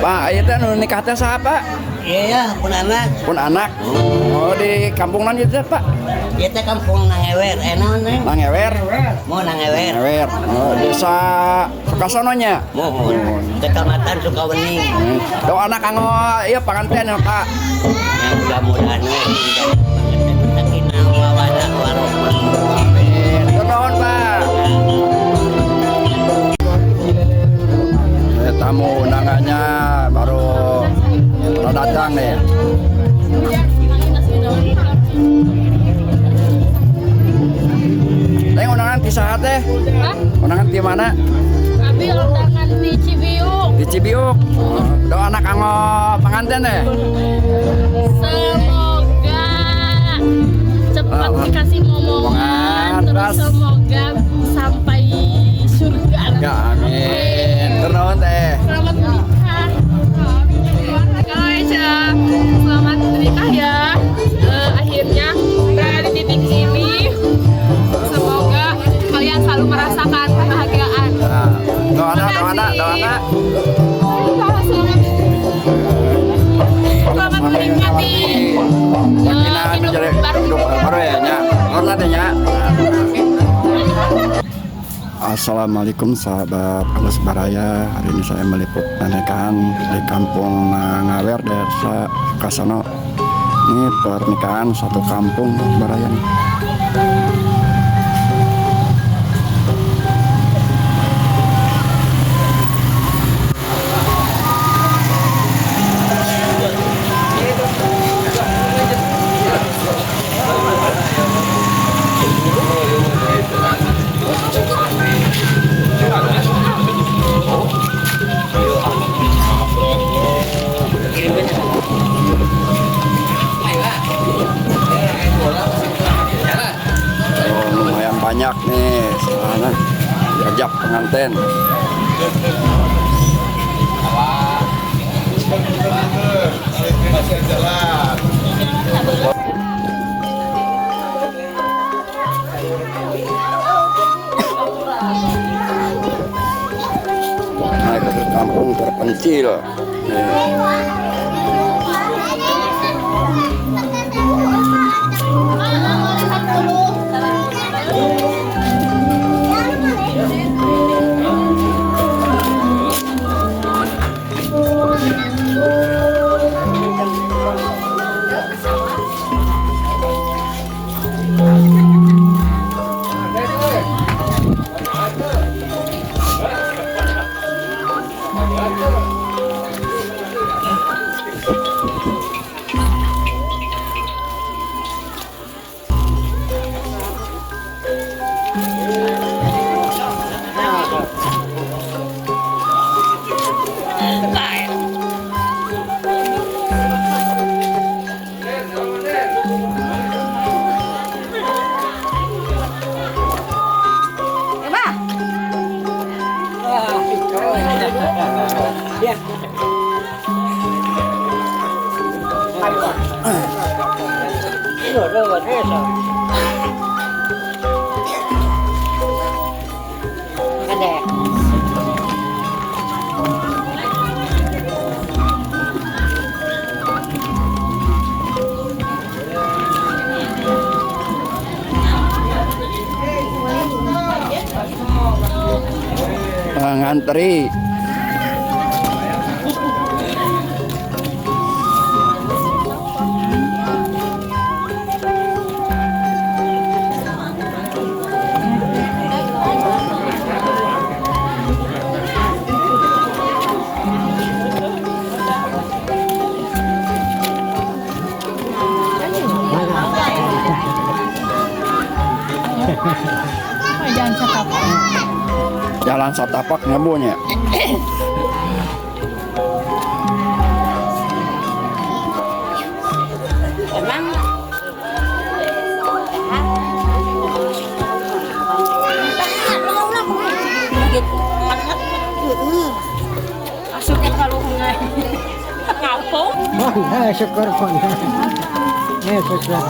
Pak, ieu teh nu nikah teh saha, Pak? Iya, pun anak. Pun anak. Oh, di kampung naon ieu teh, Pak? Ieu teh kampung Nangewer, naon neng? Nangewer. Mau Nangewer. Nangewer. Oh, desa Sukasono nya. Mohon. Kecamatan Sukawening. Doa anak kanggo ieu panganten ya, Pak. Ya, mudah-mudahan we sakinah mawaddah warahmah. Amin. Nuhun, Pak. Tamu undangannya baru datang nih. Neng undangan di saha teh? Hah? Undangan di mana? Abi undangan di Cibiuk. Di Cibiuk. Oh, doa anak kanggo panganten teh. Semoga cepat dikasih momongan, terus semoga sampai surga. Ya, amin. Nuhun teh. Selamat menikah. Halo Aisyah, selamat menikah ya. Akhirnya berada di titik ini. Semoga kalian selalu merasakan kebahagiaan. Nah, doa anak, doa anak, doa anak. Selamat menikmati Sakinah hidup menjadi baru. hidup baru ya, nya. Nuhun teh nya. Assalamualaikum sahabat Alus Baraya. Hari ini saya meliput pernikahan di kampung Nangawer, desa Sukasono. Ini pernikahan satu kampung Baraya nih. Oh, lumayan banyak nih soalnya diajak pengantin. Naik ke kampung terpencil. Nih. Ngantri. Jangan setapak. Jalan setapak nyabunya. Masuknya kalau ngapung. Syukur pun. Ya syukur.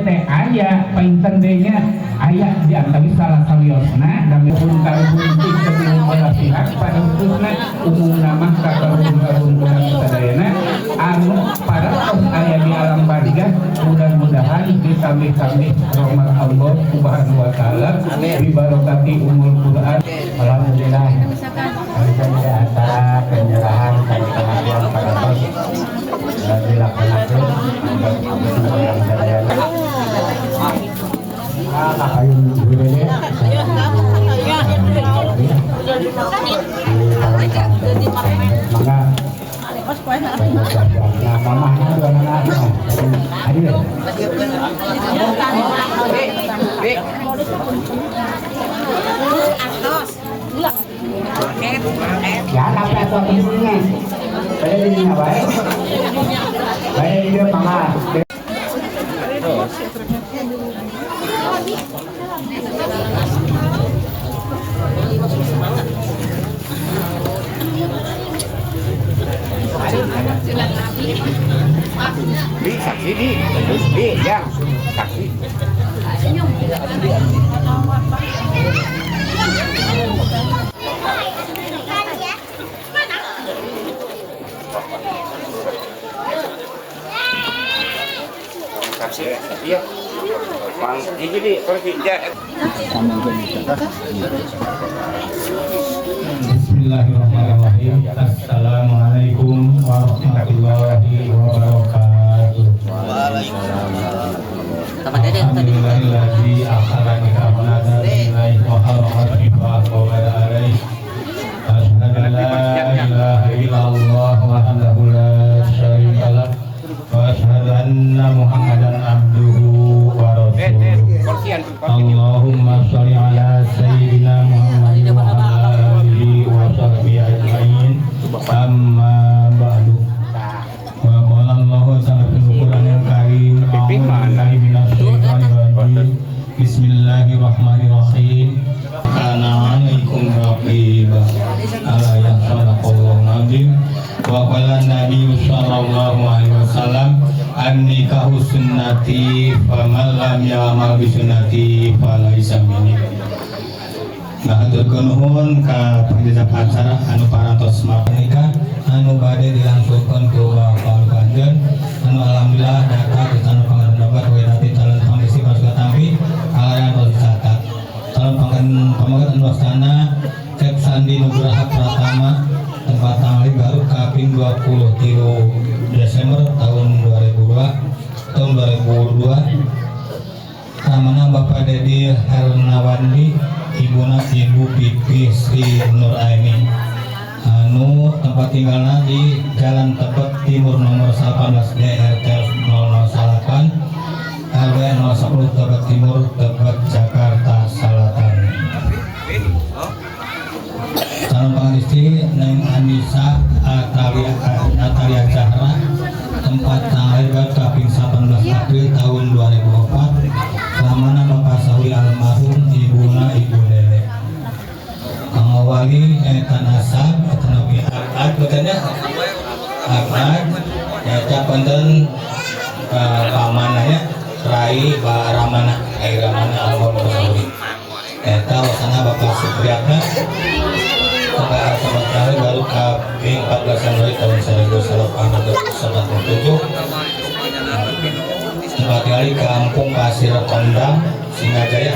Teh aya painten deui nya, aya di antawis salah sawiosna dami pun karuhun ti kedua belah pihak, pada khususna umumna mah ka karuhun-karuhun urang sadayana anu parantos aya di alam barzah, mudah-mudahan ditambih-tambih rahmat Allah Subhanahu wa taala bibarokati Ummul Quran. Alhamdulillah, hari acara penyerahan dan pengakuan parantos dilaksanakan urang sadayana. Ayun Bu Dede, mangga. Nah, mamahnya dua anak hadir. Ya, tapi atau ininya. Saya ini baik. Baik dia mama. Di saksi di, di yang saksi. Saksi, iya. Mang, ini di, kursi, ya. Bismillahirrahmanirrahim. Assalamualaikum warahmatullahi wabarakatuh. Alhamdulillahilladzi akhlaqana kabnada billahi wa harrama riba wa bada alaihi. Asyhadu an la ilaha illallah wahdahu la syarika lah wa asyhadu anna Muhammadan abduhu wa rasuluh. Allahumma sholli ala sayyidina Muhammadin wa ala alihi wa sahbihi ajmain. Amma ba'du. Wa qala Allahu ta'ala fil Qur'anil Karim, a'udzu billahi minasyaitonir rajim. Bismillahirrahmanirrahim. Kana 'alaikum raqiba. Ala ya sadaqallahu azim. Wa qala Nabi sallallahu alaihi wasallam, an-nikahu sunnati faman lam ya'mal bi sunnati falaisa minni. Nah, haturkeun nuhun ka panitia acara anu parantos mapanikah anu bade dilangsungkeun ku Bapak Kanjen anu alhamdulillah data di calon panganten dapat wedati calon pangisi pasukan tampi kalayan tos dicatat. Calon panganten pamegat anu wastana Cep Sandi Nugraha Pratama, tempat tanggal baru kaping 23 Desember tahun 2002 tahun 2002. Namanya Bapak Dedi Hernawandi, ibuna Ibu Pipi Sri Nur Aini, anu tempat tinggalna di Jalan Tebet Timur nomor 18 DRT 008 RW 010 Tebet Timur, Tebet, Jakarta Selatan. Calon pengantin Neng Anissa Atalia, Natalia Zahra, tempat tanggal lahir kaping 18 April tahun 2004. Lamana Bapak Sawi almarhum, ibuna Ibu Lele. Kang wali eta nasab eta nabi Ahmad betulnya Ahmad eta punten pamananya Rai Baramana Rai Ramana almarhum Sawi eta wasana Bapak Supriyatna tanggal tempat lahir baru kaping 14 Januari tahun 1897, tempat tinggal di Kampung Pasir Kondang, Singajaya.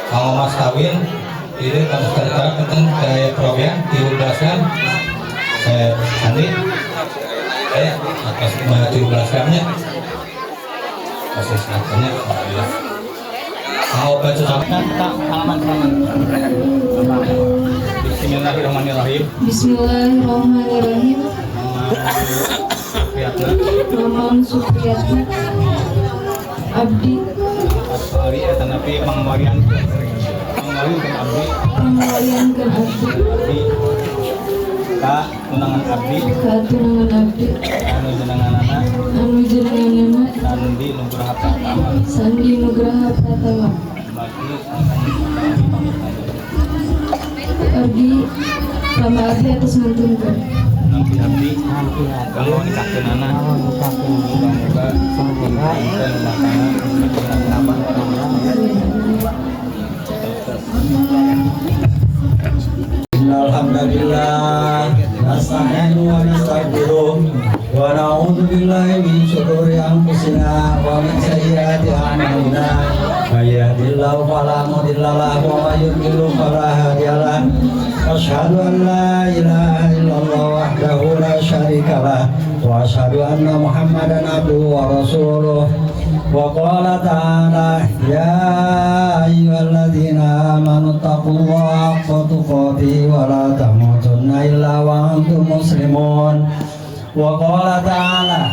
Kalau mas kawin ini kasus tertarik tentang gaya program 13 gram saya Andi saya atas 17 gramnya kasus katanya alhamdulillah. Mau baca sampai tak halaman halaman. Bismillahirrahmanirrahim. Bismillahirrahmanirrahim. Mamang Supriyatna Abdi Ari eta napi pangwarian pangwarian abdi pangwarian ke abdi abdi ka tunangan abdi ka tunangan abdi anu jenenganana anu jenenganana Sandi Nugraha Pratama Sandi Nugraha Pratama abdi lama abdi atas ngantunkeun nampi abdi Walafiat. Kanggo nikahkeunana. Kanggo nikahkeun. Muga-muga Semoga rumah tangga Alhamdulillah nasta'inu wa nastaghfiruh wa na'udzu billahi min syururi anfusina wa min sayyiati a'malina may yahdihillahu fala mudilla lahu wa may yudlil fala hadiyalah. Asyhadu an la ilaha illallah wahdahu la syarikalah wa asyhadu anna Muhammadan abduhu wa rasuluh. Wa qala ta'ala ya ayyuhalladzina amanu taqullaha haqqa tuqatih wa la tamutunna illa wa antum muslimun. Wa qala ta'ala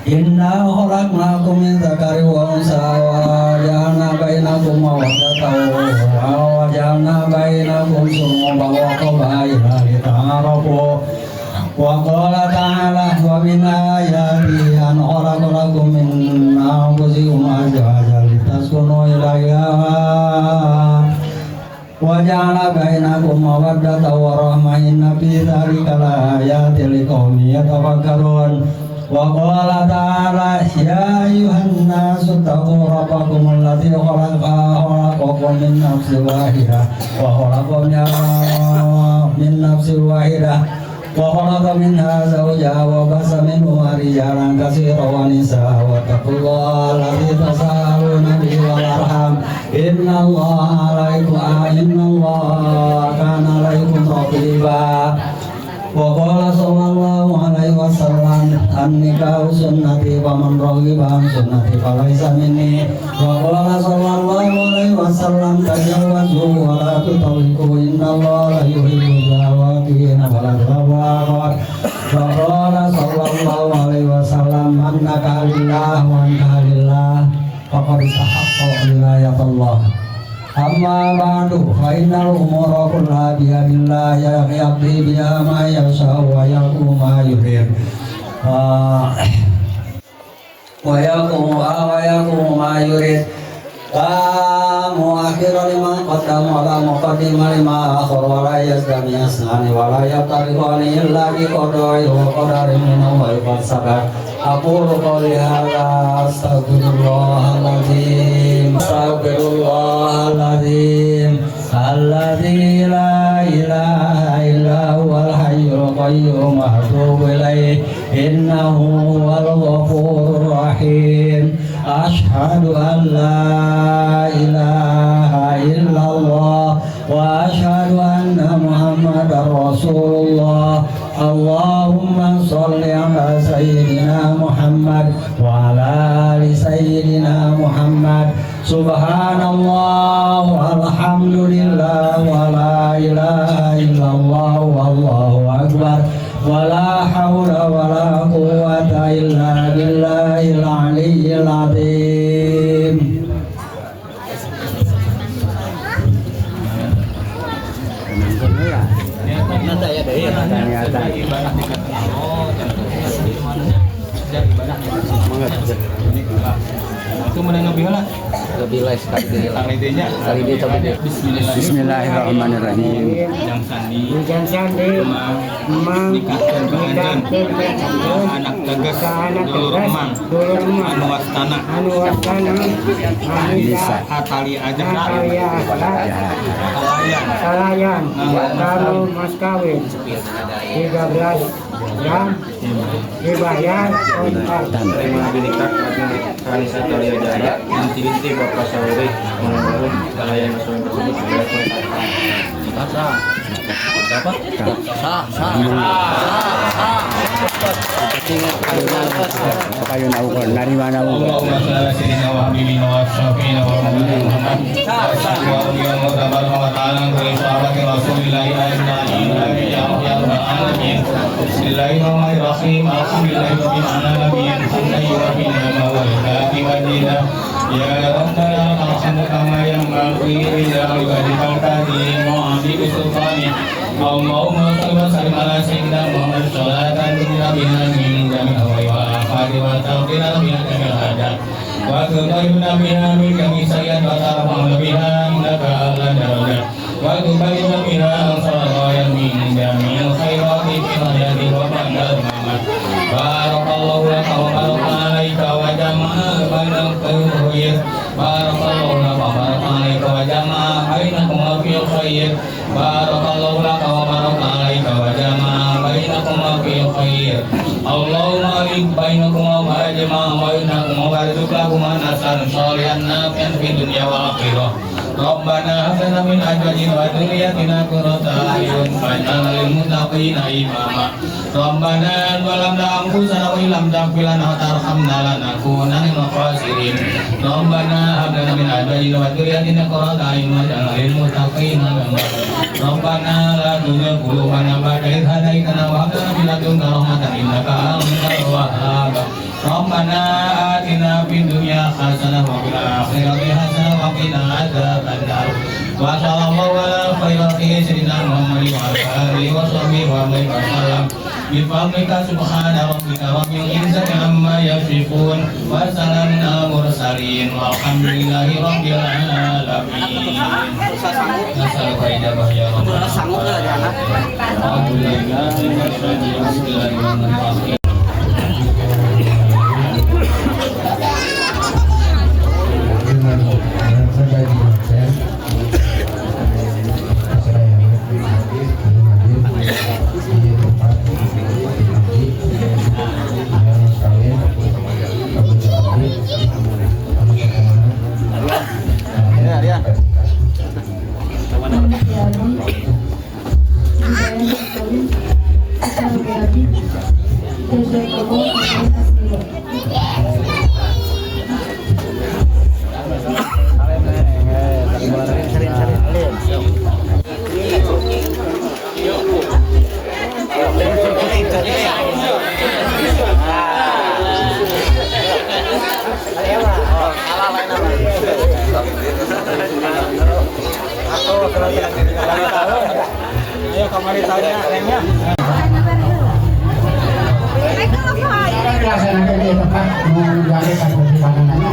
inna khalaqnakum min dzakarin wa unsa wa ja'alna bainakum mawaddatan wa ja'alna bainakum syu'uban wa qabaila lita'arafu. Wa qala ta'ala wa min ayatihi an khalaqa lakum min anfusikum azwajan litaskunu ilaiha wa ja'ala bainakum mawaddatan wa rahmah inna fi dzalika laayatin liqaumin yatafakkarun. Wa qala ta'ala ya ayyuhan nasu taqu rabbakum alladzi khalaqakum min nafsin wahidah wa khalaqa min nafsin wahidah wa khalaqa minha zawjaha wa bassa minhuma rijalan katsiran wa nisaa wa taqullaha alladzi tasaaluna bihi wal arham innallaha kana 'alaikum raqiba. Wa qala sallallahu alaihi wasallam an-nikahu sunnati wa man raghiba an sunnati falaysa minni. Wa qala sallallahu alaihi wasallam tajawwazu wa la tutalliqu innallaha la yuhibbu tawwabin wa la tawwabin. Wa qala sallallahu alaihi wasallam man nakaha lillah wa ankaha lillah faqad istahaqqa wilayatallah. Amma ba'du fa innal umura kullaha biyadillah yaqdi biha ma yasha'u wa yahkumu ma yurid wa yahkumu ma yurid la mu'akhkhira lima qaddama wa la muqaddima lima akhkhara wa la yazdami asnani wa la yaftariqani illa bi qada'i wa qadarin min Allah qad sabaq. Aqulu qawli hadza astaghfirullahalazim astaghfirullahalazim alladzi la ilaha illa huwal hayyul qayyum wa atubu ilaihi innahu huwal ghafurur rahim. Asyhadu an la ilaha illallah wa asyhadu anna Muhammadar Rasulullah. Allahumma sholli ala sayyidina Muhammad wa ala ali sayyidina Muhammad. Subhanallah walhamdulillah wa la ilaha illallah wallahu akbar wa la hawla wa la quwwata illa billahil aliyyil azim. Itu mana lebih lah? Lebih lah sekali kali dia. Bismillahirrahmanirrahim. Jang sandi, Emang nikahkeun ka anjeun anak tegas dulur emang anu wastana Anissa Atali Azhar Kalayan karo mas kawin 13 jam dibayar kontak. Terima binikah Anissa Talia Jara nanti binti Bapak Sauri menurut kalayan suami tersebut dibayar kontak. Sah. Berapa? Sah, sah. Sah. Allahumma shalli ala sayyidina wa habibina wa syafi'ina wa Muhammad wa tabaraka wa ta'ala wa sahabati rasulillahi ajma'in ya rabbal alamin. Bismillahirrahmanirrahim. Alhamdulillahi rabbil alamin. Hamdan yuwaffi ni'amahu wa yukafi mazida. Ya rabbana arhamna kama yanbaghi li ibadikal karim wa 'azimi sultani. Allahumma shalli wa sallim ala sayyidina Muhammad sholatan biha min jami'il ahwali wal afati wa tawqina biha jami'il hajat wa tuqina biha min jami'i sayyi'at wa tarfa'na biha indaka a'la darajat wa tuballighna biha aqsal ghayat min jami'il khairati fil hayati wa ba'da lahum warzuq lahum hasanan sholihan nafi'an fid dunya wal akhirah. Rabbana hab lana min azwajina wa dhurriyyatina qurrata a'yun waj'alna lil muttaqina imama. Rabbana zalamna anfusana wa illam taghfir lana wa tarhamna lanakunanna minal khasirin. Rabbana hab lana min azwajina wa dhurriyyatina qurrata a'yun waj'alna lil muttaqina imama. Rabbana la tuzigh qulubana ba'da idh hadaitana wa hab lana min ladunka rahmatan innaka antal wahhab. Rabbana atina fid dunya hasanah wa fil akhirati hasanah wa qina adzabannar. Wa sallallahu ala khairi khalqihi sayyidina Muhammadin wa ala alihi wa sahbihi wa sallam. Bi fadlika subhana rabbika rabbil izzati amma yasifun wa salamun alal mursalin walhamdulillahi rabbil alamin. Nasaluka ijabah ya Rabbana. Alhamdulillah. Ayo kamari tanya nengnya. Dilaksanakan di tempat menjalani pananannya.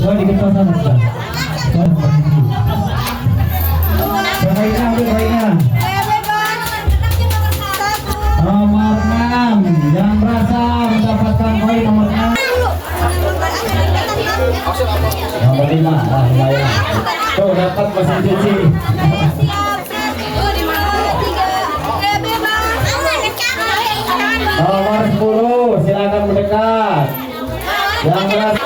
Jadi terutama Nomor 6 yang merasa mendapatkan poin nomor 6. Nomor 5, wah lumayan. Tuh dapat mesin cuci. Nomor 10, silakan mendekat. Yang merasa